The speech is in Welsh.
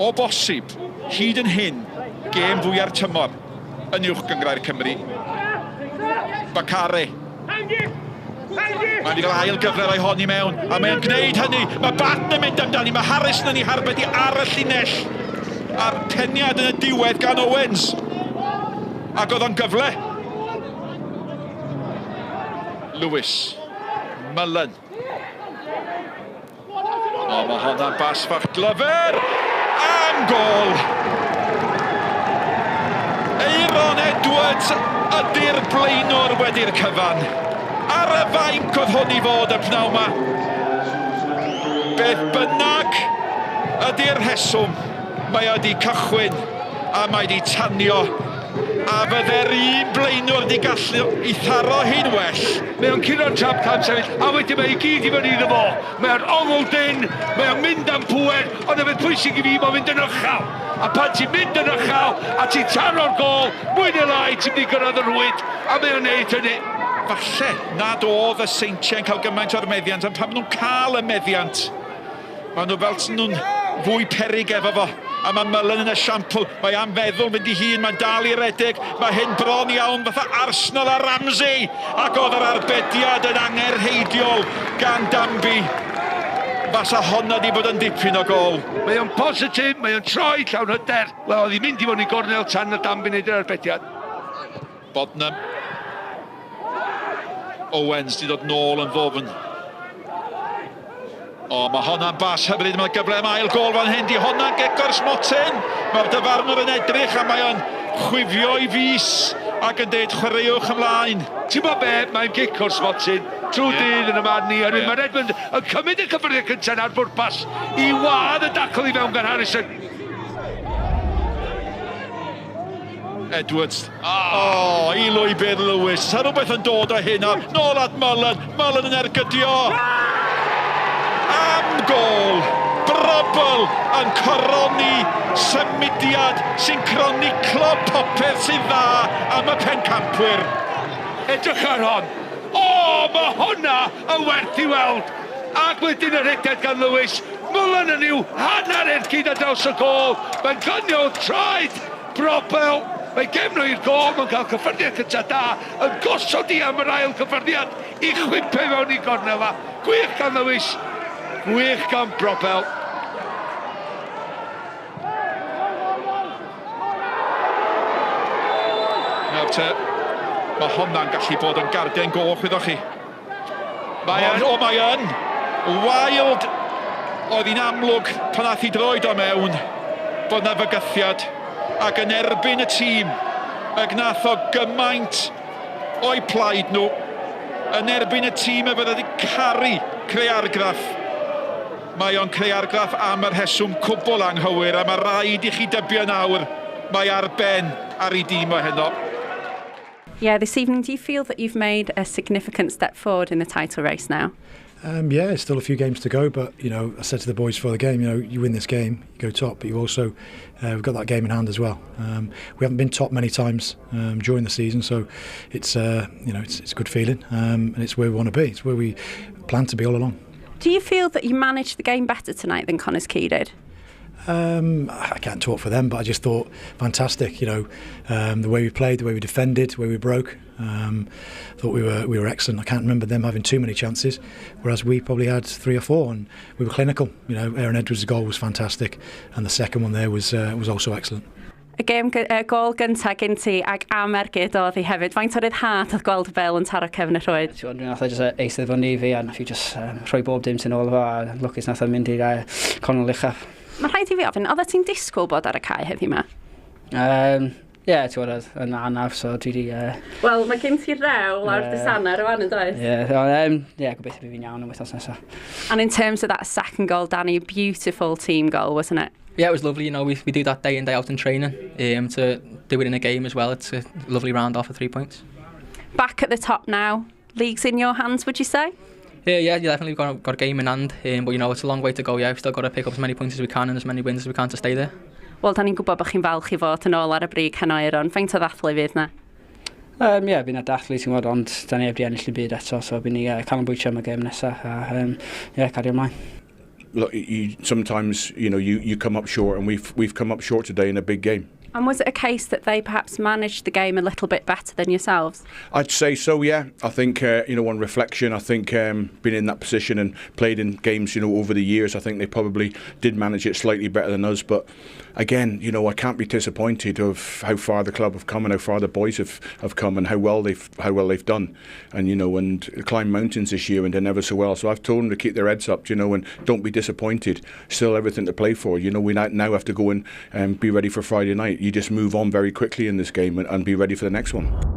O bosib, hyd yn hyn, gêm fwya'r tymor yn Uwch Gynghrair Cymru. Bakare. Mae'n wedi cael ail gyfle roi hon i mewn, a mae'n gwneud hynny. Mae Barton yn mynd amdani, mae Harrison yn ei harbed i ar y llinell. A'r peniad yn y diwedd gan Owens. Ac oedd o'n gyfle. Lewis. Mullen. O, mae honna'n bas fach glyfar! Am gol! Aeron Edwards ydy'r blaenwr wedi'r cyfan. Ar y fainc oedd hwn i fod y pnawn 'ma. Beth bynnag ydy'r rheswm, mae o wedi cychwyn a mae wedi tanio. A fydde'r un blaenwr wedi gallu i tharo hi'n well. Mae o'n curo'r trap cam sefyll, a wedyn mae i gyd i fyny iddo fo. Mae o'n ongl dynn, mae o'n mynd am pŵer, ond y peth pwysig i fi, mae'n mynd yn uchel. A pan ti'n mynd yn uchel a ti'n taro'r gôl, mwy neu lai ti'n mynd i gyrraedd y rhwyd, a mae o'n neud hynny. Falle nad oedd y Seintiau'n cael gymaint o'r meddiant, ond pan maen nhw'n cael y meddiant, Maen nhw fel sy'n nhw'n fwy peryg efo fo. A mae Mullen yn esiampl. Mae am feddwl fynd i hun, mae'n dal i redeg. Mae hyn bron iawn fatha Arsenal a Ramsey. Ac oedd yr arbediad yn angenrheidiol gan Danby. Fasa honna di bod yn dipyn o gol. Mae o'n positif, mae o'n troi llawn hyder. Wel, oedd hi'n mynd i fod yn gornel tan y Danby wneud yr arbediad. Bodnam. Owens di dod nôl yn ddofn. O, mae honna'n bas hyfryd, mae'n gyfle am ail gol fan hyn. Di honna'n gego'r smotyn. Mae'r dyfarnwr yn edrych a mae o'n chwifio i fus ac yn deud chwaraewch ymlaen. Ti'n gwybod be, mae'n gic o'r smotyn trwy yeah. dydd yn y man ni. Yeah. Mae Redmond yn cymryd y cyffyrddiad cyntaf ar bwrpas i wadd y dacl i fewn gan Harrison. Edwards. Oh, i lwybr Lewis. Sa rhywbeth yn dod o hyn. Nôl at Mullen. Mullen yn ergydio. Am gol. Brobl yn coroni symudiad sy'n croniclo popeth sy'n dda am y pencampwyr. Edrych ar hon. O, mae hwnna yn werth i weld. Ac wedyn y rhediad gan Lewis. Mullen yn i'w hanner ergyd ar draws y gôl. Mae'n gynio traed Brobel, mae gefn i'r gôl, mae'n cael cyffyrddiad cyntaf da, yn gosod i am yr ail cyffyrddiad i chwimpo i fewn i gornel a gwych gan Lewis, gwych gan Brobel. Nawr te, mae honna'n gallu bod yn garden goch, wyddoch chi. Mae yn, o mae yn! Wild oedd hi'n amlwg pan ath i droed o mewn bod na fygythiad ac yn erbyn y tîm y gnath o gymaint o'i plaid nhw yn erbyn y tîm y fydde wedi caru creu argraff. Mae o'n creu argraff am y rheswm cwbl anghywir a mae rhaid i chi dybio nawr mae ar ben ar ei dîm o heno. Yeah, this evening, do you feel that you've made a significant step forward in the title race now? Yeah, it's still a few games to go, but you know, I said to the boys before the game, you know, you win this game, you go top, but you also we've got that game in hand as well. We haven't been top many times during the season, so it's you know, it's a good feeling, and it's where we want to be. It's where we plan to be all along. Do you feel that you managed the game better tonight than Connah's Quay did? I can't talk for them, but I just thought fantastic. You know, the way we played, the way we defended, the way we broke. Thought we were excellent. I can't remember them having too many chances, whereas we probably had 3 or 4, and we were clinical. You know, Aaron Edwards' goal was fantastic, and the second one there was also excellent. Y gêm y gôl gyntaf gen ti ac am ergyd oedd hi hefyd. Faint o ryddhad oedd gweld y bêl yn taro cefn y rhwyd? Ti'n nath o just eistedd fyny i fi a nath i just rhoi bob dim sy'n ôl fo a lwcus nath o mynd i'r cornel uchaf. Mae rhaid i fi ofyn, oeddet ti'n disgwyl bod ar y cae heddiw yma? Ie, ti'n gwybod, yn anaf, so dwi di... Wel, mae gen ti rew lawr dy sanau rwan yn does? Ie, yeah, yeah, gobeithio bydd fi'n iawn yn wythnos nesaf. And in terms of that second goal, Danny, beautiful team goal, wasn't it? Yeah, it was lovely. You know, we do that day in, day out in training. To do it in a game as well, it's a lovely round off of 3 points. Back at the top now, league's in your hands, would you say? Yeah, definitely. We've got a game in hand, but you know, it's a long way to go. Yeah, we've still got to pick up as many points as we can and as many wins as we can to stay there. Wel, da ni'n gwybod bod chi'n falch i fod yn ôl ar y brig heno, Aeron. Faint o ddathlu fydd na? Ie, yeah, bydd na dathlu, ti'n gwybod, ond da ni heb di ennill y byd eto, so bydd ni canolbwyntio am y gêm nesaf a yeah, cario ymlaen. look, you, sometimes you know you, you come up short, and we've we've come up short today in a big game. And was it a case that they perhaps managed the game a little bit better than yourselves? I'd say so, yeah. I think, uh, you know, on reflection, I think um, being in that position and played in games, you know, over the years, I think they probably did manage it slightly better than us. But again, you know, I can't be disappointed of how far the club have come and how far the boys have, have come and how well they've how well they've done. And, you know, and climb mountains this year and done ever so well. So I've told them to keep their heads up, you know, and don't be disappointed. Still everything to play for. You know, we now have to go and um, be ready for Friday night. You just move on very quickly in this game and, and be ready for the next one.